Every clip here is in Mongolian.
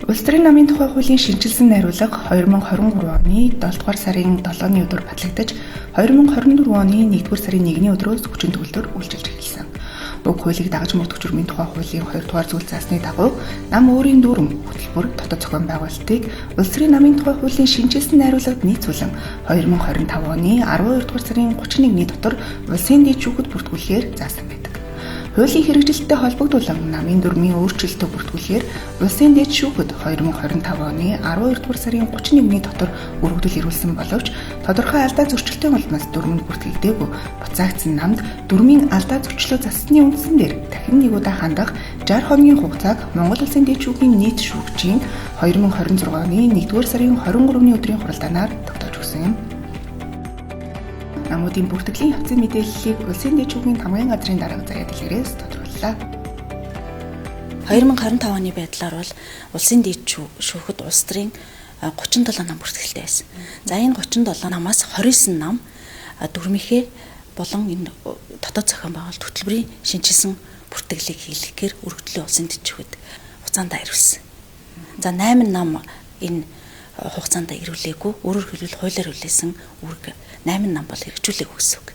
Улс төрийн намын тухай хуулийн шинэчилсэн найруулга 2023 оны 7 дугаар сарын 7-ны өдөр батлагдаж 2024 оны 1 дугаар сарын 1-ний өдрөөс хүчин төгөлдөр үйлчилж эхэлсэн. Уг хуулийг дагаж мөрдөх журмын тухай хуулийн 2 дугаар зүйл заасны дагуу нам өөрийн дүрм, хөтөлбөр, дотоод зохион байгуулалтыг Улс төрийн намын тухай хуулийн шинэчилсэн найруулгад нийцүүлэн 2025 оны 12 дугаар сарын 31-ний дотор улсын дээд шүүхэд бүртгүүлэхээр заасан байдаг. Хуулийн хэрэгжилттэй холбогдуулан намын дүрмийн өөрчлөлтөө бүртгүүлэхээр улсын дээд шүүхэд 2025 оны 12 дугаар сарын 31-ний дотор өргөдөл ирүүлсэн боловч тодорхой алдаа зөрчилтийн улмаас дүрмэнд бүртгэгдээгүй буцаагдсан намд дүрмийн алдаа зөрчлөө зассаны үндсэн дээр дахин нэг удаа хандах 60 хоногийн хугацааг Монгол Улсын дээд шүүхийн нийт шүүгчийн 2026 оны 1-р сарын 23-ны өдрийн хуралдаанаар тогтоож өгсөн юм. Намуудын бүртгэлийн явцын мэдээллийг Улсын дээд шүүхийн хамгийн газрын дарга Заяа Дэлгэрээс тодорхойллоо. 2025 оны байдлаар бол Улсын дээд шүүхэд улс төрийн 37 нам бүртгэлтэй байсан. За, энэ 37 намаас 29 нам дүрмийнхээ болон энэ дотоод зохион байгуулалт хөтөлбөрийн шинэчилсэн бүртгэлийг хийлгэхээр өргөдлөө Улсын дээд шүүхэд хугацаанд ирүүлсэн. За, 8 нам энэ хугацаанд ирүүлээгүй. Өөрөөр хэлбэл, хуулиар хүлээсэн үүрэг 8 нам бол хэрэгжүүлээгүй гэсэн үг.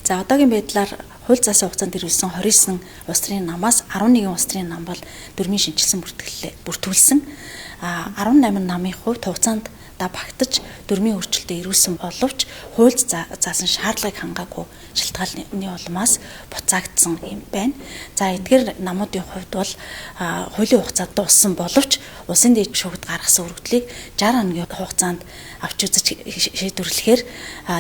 За, одоогийн байдлаар хууль заасан хугацаанд ирүүлсэн 29 улс төрийн намаас 11 улс төрийн нам бол дүрмийн шинэчилсэн бүртгэлээ бүртгүүлсэн. А 18 намын хувьд хугацаанд багтаж дүрмийн өөрчлөлтөө ирүүлсэн боловч хуульд заасан шаардлагыг хангаагүй шалтгааны улмаас буцаагдсан юм байна. За, эдгээр намуудын хувьд бол хуулийн хугацаа дууссан боловч улсын дээд шүүхэд гаргасан өргөдлийг 60 хоногийн хугацаанд авч үзэж шийдвэрлэхээр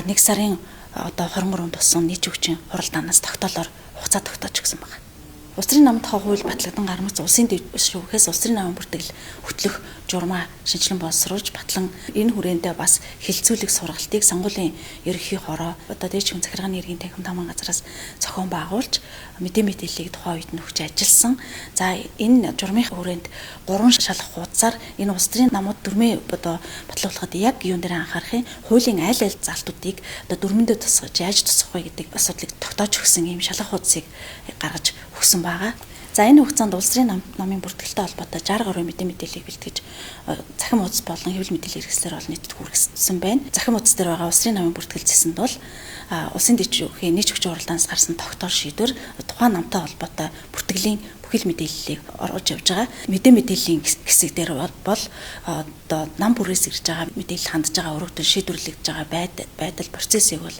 1 сарын одоо 23-нд болсон нийт шүүгчийн хуралдаанаас тогтоолоор хугацаа тогтоож өгсөн байна. Улс төрийн намын тухай хууль батлагдан гармагц улсын шүүхээс улс төрийн намын бүртгэл хөтлөх журмаа шинэчлэн боловсруулж батлан энэ хүрээндээ бас хэлэлцүүлэх сургалтыг сонгуулийн ерөнхий хороо, одоо дээд шүүхийн захиргааны иргэний танхим тамган газраас зохион байгуулж, мэдээ мэдээллийг тухайн үед нь өгч ажилласан. За, энэ журмын хүрээнд 3 шалах хуудасаар энэ улс төрийн намууд дүрмээ одоо батлуулахад яг юун дээр анхаарах юм, хуулийн аль аль залтуудыг одоо дүрмэндээ тусгаж, яаж тусгах вэ гэдэг асуудлыг тогтоож өгсөн ийм шалах хуудсыг гаргаж өгсөн байгаа. За, энэ хугацаанд улс төрийн намын бүртгэлтэй холбоотой 60 гаруй мэдээ мэдээллийг бэлтгэж цахим хуудас болон хэвлэл мэдээлэл хэрэгслээр бол нийтэд хүргэсэн байна. Цахим хуудас дээр байгаа улс төрийн намын бүртгэл зэсэнд бол улсын дээд шүүхийн нийт шүүгчийн хуралдаанаас гарсан тогтоол шийдвэр, тухайн намтай холбоотой бүртгэлийн бүхэл мэдээллийг оруулж явж байгаа. Мэдээ мэдээллийн хэсэг дээр бол одоо нам бүрээс ирж байгаа мэдээлэл, хандж байгаа өргөдөл, шийдвэрлэгдэж байгаа байдал, процессыг бол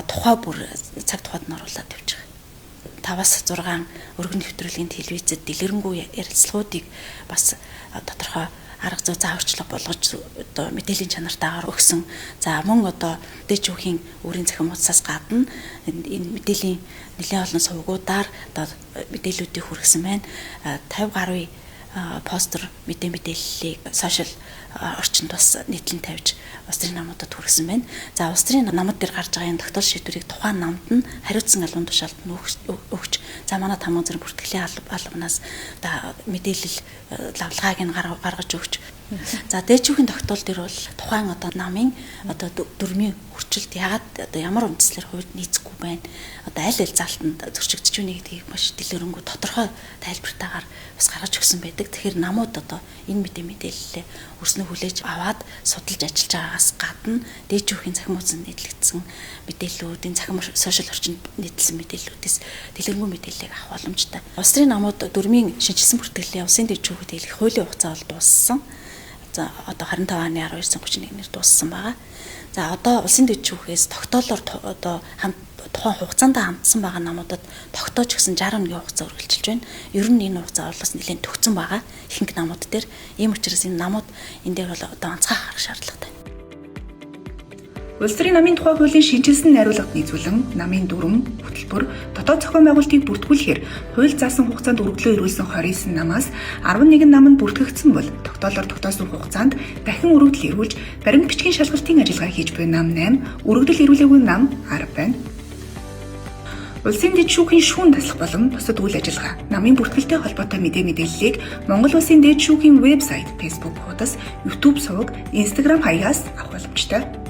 тухай бүр цаг тухайд нь оруулаад явж байгаа. 5-аас 6 өргөн нэвтрүүлгийн телевизэд дэлгэрэнгүй ярилцлагуудыг бас тодорхой арга зүй зааварчилга болгож одоо мэдээллийн чанартайгаар өгсөн. За, мөн одоо дээд шүүхийн өөрийн цахим хуудасаас гадна энэ мэдээллийн нэлээн олон сувгуудаар одоо мэдээллүүдийг хүргэсэн байна. 50 гаруй постэр мэдээ мэдээллийг сошиал орчинд бас нийтлэн тавьж улс төрийн намуудад хүргэсэн байна. За, улс төрийн намууд дээр гарч байгаа энэ тогтоол шийдвэрийг тухайн намд нь хариуцсан албан тушаалд нь өгч, за, манай тамган зэрэг бүртгэлийн албанаас мэдээлэл лавлагааг нь гаргаж өгч. За, дээд шүүхийн тогтоол дээр бол тухайн одоо намын одоо дүрмийн өөрчлөлт яагаад, одоо ямар үндслээр хуульд нийцэхгүй байна, одоо аль аль залтанд зөрчигдөж байна гэдгийг маш дэлгэрэнгүй тодорхой тайлбартаагаар бас гаргаж өгсөн байдаг. Тэгэхээр намууд одоо энэ мэдээ мэдээллээ өрснө хүлээж аваад судалж ажиллаж байгаагаас гадна дээд шүүхийн цахим хуудсанд нийтлэгдсэн мэдээллүүд, энэ цахим сошиал орчинд нийтлсэн мэдээллүүдээс дэлгэрэнгүй мэдээллийг авах боломжтой. Улс төрийн намууд дүрмийн шинэчилсэн бүртгэлээ улсын дээд шүүхэд хэлэх хуулийн хугацаа бол дууссан. За, одоо 25 оны 12-ын 31-ээр дууссан байгаа. За, одоо улсын дэд шүүхээс тогтоолоор одоо хамт тухайн хугацаанд хандсан байгаа намуудад тогтоож өгсөн 60 хоногийн хугацаа үргэлжилж байна. Ер нь энэ хугацаа бол бас нэлээд төгссөн байгаа ихэнх намууд дээр. Ийм учраас энэ намууд энэ дээр бол одоо онцгой анхаарах шаардлагатай. Улс төрийн намын тухай хуулийн шинэчилсэн найруулгад нийцүүлэн намын дүрэм, хөтөлбөр, дотоод зохион байгуулалтыг бүртгүүлэхээр хууль заасан хугацаанд өргөдлөө ирүүлсэн 29 намаас 11 нам нь бүртгэгдсэн бол тогтоолоор тогтоосон хугацаанд дахин өргөдөл ирүүлж баримт бичгийн шалгалтын ажиллагаа хийж буй нам 8, өргөдөл ирүүлээгүй нам 10 байна. Улсын дэд шүүхийн шүүн таслах болон бусад үйл ажиллагаа, намын бүртгэлтэй холбоотой мэдээ мэдээллийг Монгол Улсын дээд шүүхийн вебсайт, Facebook хуудас, YouTube суваг, Instagram хаягаас авах боломжтой.